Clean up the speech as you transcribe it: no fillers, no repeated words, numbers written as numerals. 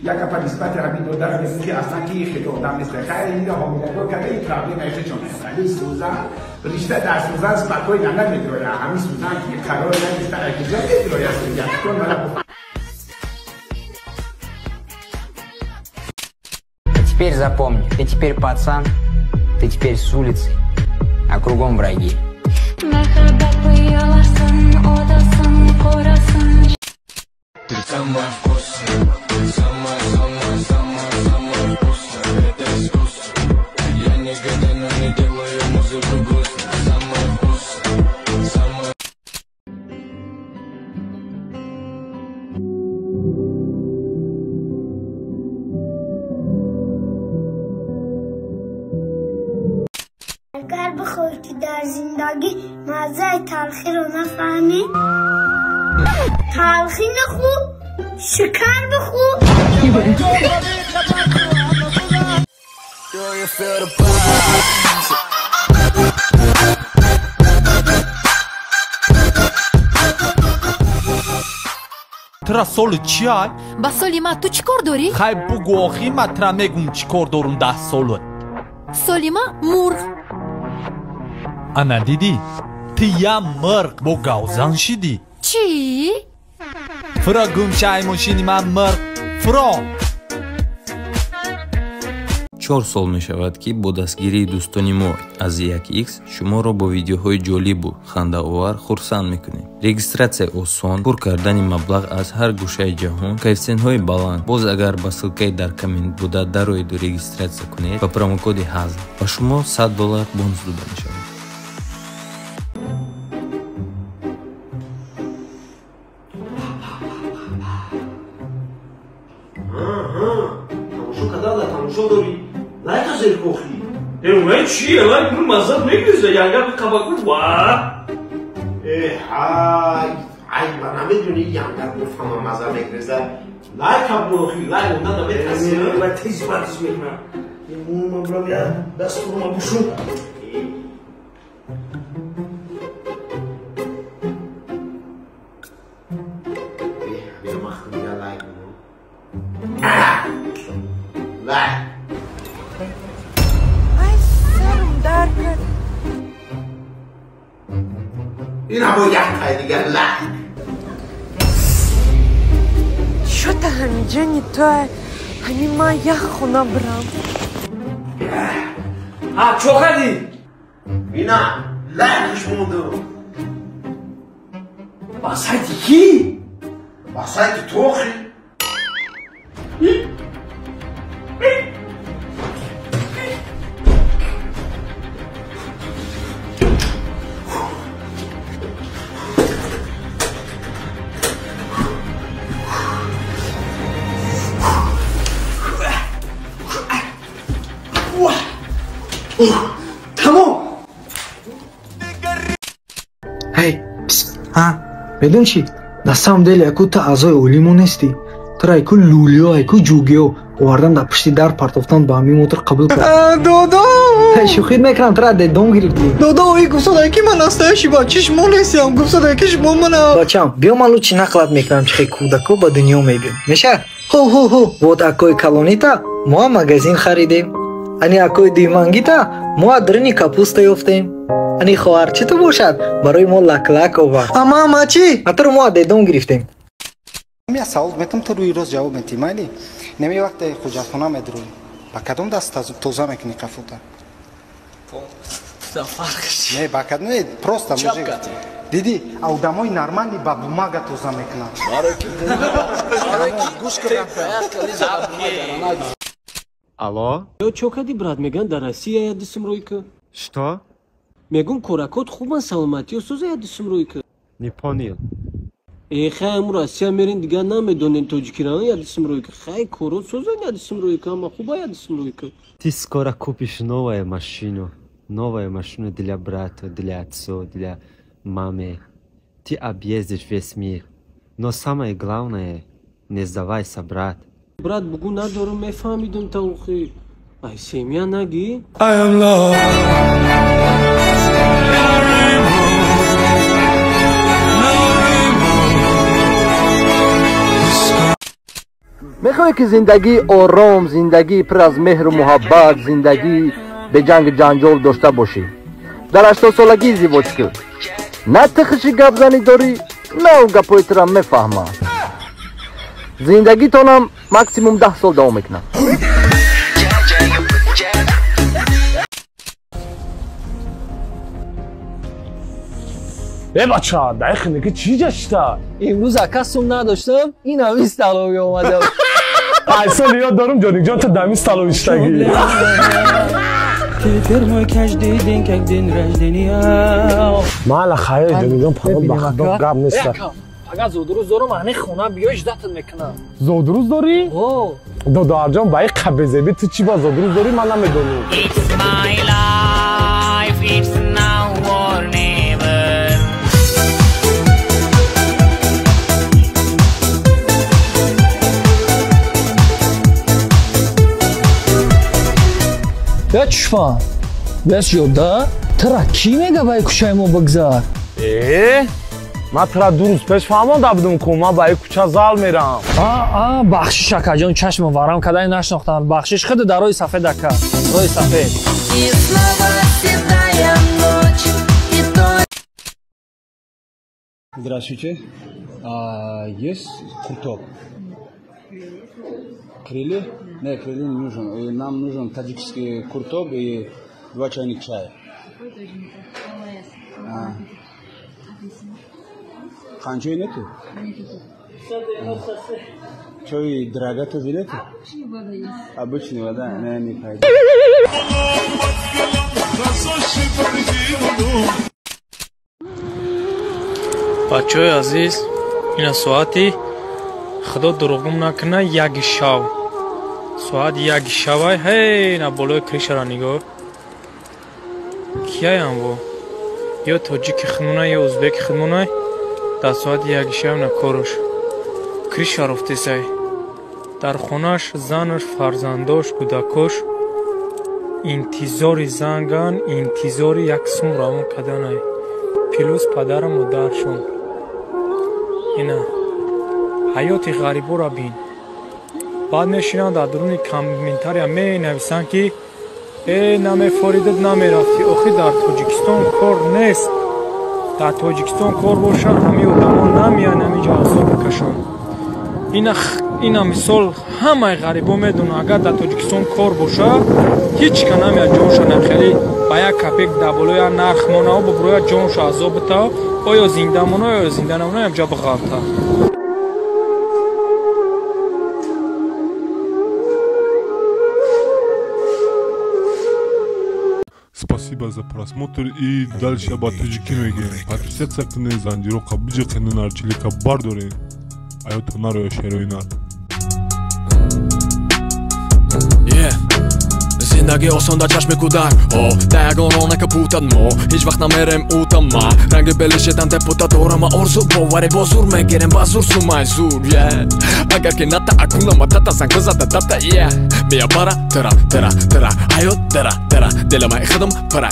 Як по нисбати ҳамин додар мегӯ ки аслан ки хеле одам нест, хайр инро ҳомиладор карда, ин проблема чон ҳамин сӯзан ришта дар сӯзан спокойно намедроя, ҳамин сӯзан ки қарор нагирифта акиҷа медроя сӯзан. Теперь запомни, ты теперь пацан, ты теперь с улицы, а кругом враги. Ты самая вкусная, самая, самая, самая, самая вкусная. Это искусство. Я никогда, но не делаю музыку грустной. Самая вкусная, самая. Агар бихоҳӣ ки дар зиндагӣ маззаи талхиро нафаҳмӣ, талхӣ нахӯр, шикар бихӯр. Тра соли чиай? Ба соли ма ту чӣ кор дорӣ? Хай бугу охи ма тра мегум чӣ кор дорум 10 солат. Соли ма мурғ. Ана дидӣ? Ты я мурғ бо гавзан шидӣ. Чӣ? Фуро гумшай мошини ман мурғ. Фуро! 4 сол мешавад, ки бо дастгирии дӯстони мо аз 1x шуморо бо видеоҳои ҷолибу хандаовар хурсанд мекунем. Регистратсия осон, пур кардани маблағ аз ҳар гӯшаи ҷаҳон, коэффисиентҳои баланд. Боз агар ба ссылкаи дар коммент буда дароеду регистратсия кунед, ба промокоди ҳазл ба шумо $100 бонус дода мешавад. Чӣ? Лайк маззат мегириза, янгар қабаку ва. Э, ҳай, ай, ма намедони янгар гуфтама мазза мегириза. Лайк абухи, лайк онда наметаси. Ма тез варзиш мекунам. Ма брам я дастурма бушу. Лайк. Ина бо як тай дигар лайк. Чё-то ҳамиҷа не то. Ҳами ма як хона брам. Ҳа, чо кардӣ? Ина лайкш мондум. Ба сайти кӣ? Ба сайти тохи. Тамом. Эй, а, медон чӣ? На самом деле яку ту аъзои оилаи мо нестӣ. Тура яку лӯлиё, яку ҷугиё овардан дар пушти дар партофтан ба ҳамин мотор қабул кард. Додо! Шӯхӣ мекунам, тура дедом гирифтӣ. Додо, и гуфтада ки ман настоящий бачаи шумо нестиам. Гуфтада ки шумо мана. Бачам, биё ман лучше нақлат мекунам, чӣ хел кӯдако ба дунё мебиём. Мешавад? Ҳо, ҳо, ҳо. Вот акои калонита мо магазин харидем. Ани акои дуюмангита мо адрини капуста ёфтем. Ани хоҳар чӣ ту бошад, барои мо лаклак овард. Ама, ама чӣ? А туро мо аз дедом гирифтем. Я савол метам, ту рӯи рост ҷавоб метӣ, майли? Неми вақте ҳуҷҷатхона медурӣ, ба кадом даст тоза мекунӣ қафута? Не, ба кадом, не, просто мужик. Дидӣ, одамои нормалӣ ба бумага тоза мекунанд. Алло? Ё чо кардӣ, брат? Мегӯянд дар Россия я дусум рӯй ку. Что? Мегӯм коракот хубан, саломатиё соза я дусум рӯй ку. Не понял. Э, хай аму Россия мерин, дигар намедонен тоҷикиро, я дусум рӯй ку. Хай корот созан я дусум рӯй ку, ама хуба я дусум рӯй ку. Ты скоро купишь новую машину. Новую машину для брата, для отца, для мамы. Ты объездишь весь мир. Но самое главное, не сдавайся, брат. Брат, бугу надорум, мефаҳмидум таухи. Ай семья нагӣ? I am lost. Мехоҳӣ ки зиндагии ором, зиндагии пур аз меҳру муҳаббат, зиндагии беҷангу ҷанҷол дошта бошӣ. Дар 80-солагӣ издивоҷ кун. На ту хуши гапзанӣ дорӣ, на ӯ гапҳои тура мефаҳмад. Зиндагитонам максимум 10 сол давом мекунад. Э бача, дар хиники чӣ ҷашта? Имрӯз ака сум надоштам, инам исталови омадам. Ай сол ёд дорум, ҷоникҷон, ту дами столови иштагӣ. Мала хайр, ҷоникҷон, парол ба худо гап нест. Агар зодрӯз дорам, ани хона биё ждатат мекунам. Зодрӯз дорӣ? Додарҷон, ба ин қабезебӣ ту чӣ ба зодрӯз дорӣ, ман намедонам. It's my life, it's now or never. Я чишфан, бес ҷода, тура кӣ мега ба кӯчаи мо бигзар? Э? Ман тура 2 рӯз пеш фаҳмонда будум, ку ман ба кӯча зал мерам. А, бахшиш акаҷон, чашмам варам кадай нашнохтам. Бахшиш худ дар роҳи сафед ака. Роҳи сафед. Здравствуйте. Есть курток? Крылья? Нет, крылья не нужен. Нам нужен таджикский курток и 2 чайника чая. Ханчой нету? Чой дорога тоже нету? Обычная вода, не, не пойдет. Бачаҳои азиз, ина соати худо дурӯғгум накуна, 1 шав. Соат 1 шавай, ҳей, на болои кришара нигоҳ. Кияям во? Ё тоҷики худмонай, ё узбеки худмонай. Дар соати 1 шав на кораш. Криша рофтесай. Дар хонаш занаш, фарзандош, кӯдакош интизори занган, интизори як сум равон карданай. Плюс падару модаршон. Ина ҳаёти ғариборо бин. Баъд мешинанд дар дуруни комментария менависанд, ки э намефоридат намерафтӣ. Охи дар Тоҷикистон кор нест. Дар Тоҷикистон кор бошад, ҳамин одамо намеянд ҳамин ҷо азоб бикашанд. Ина мисол ҳамаи ғарибо медонанд, агар дар Тоҷикистон кор бошад, ҳеҷ ка намеяд ҷонша нахелӣ ба як капек дар болои як нарх монаву буброяд ҷонша азоб битав, оё зинда мона, оё зинда намона, ям ҷа биғалта. Спасибо за просмотр и дальше ба тоҷикӣ мегӯем. Подписаться кунед, занҷироқа биҷиқенед, нарчилика бардоред. Аёто нароя шерои нар. Зиндагӣ осон дар чашми кӯдак, да ягон рона капутад мо ҳеҷ вақт намерем утама. Ранги белишедан депутат дорама орзу боварӣ бо зур мегирем ба зур сумай зур. Агар ки ната акунама тата занг бизада дата. Мия бара тара тара тара ҳаёт тара тара дилама худам пара.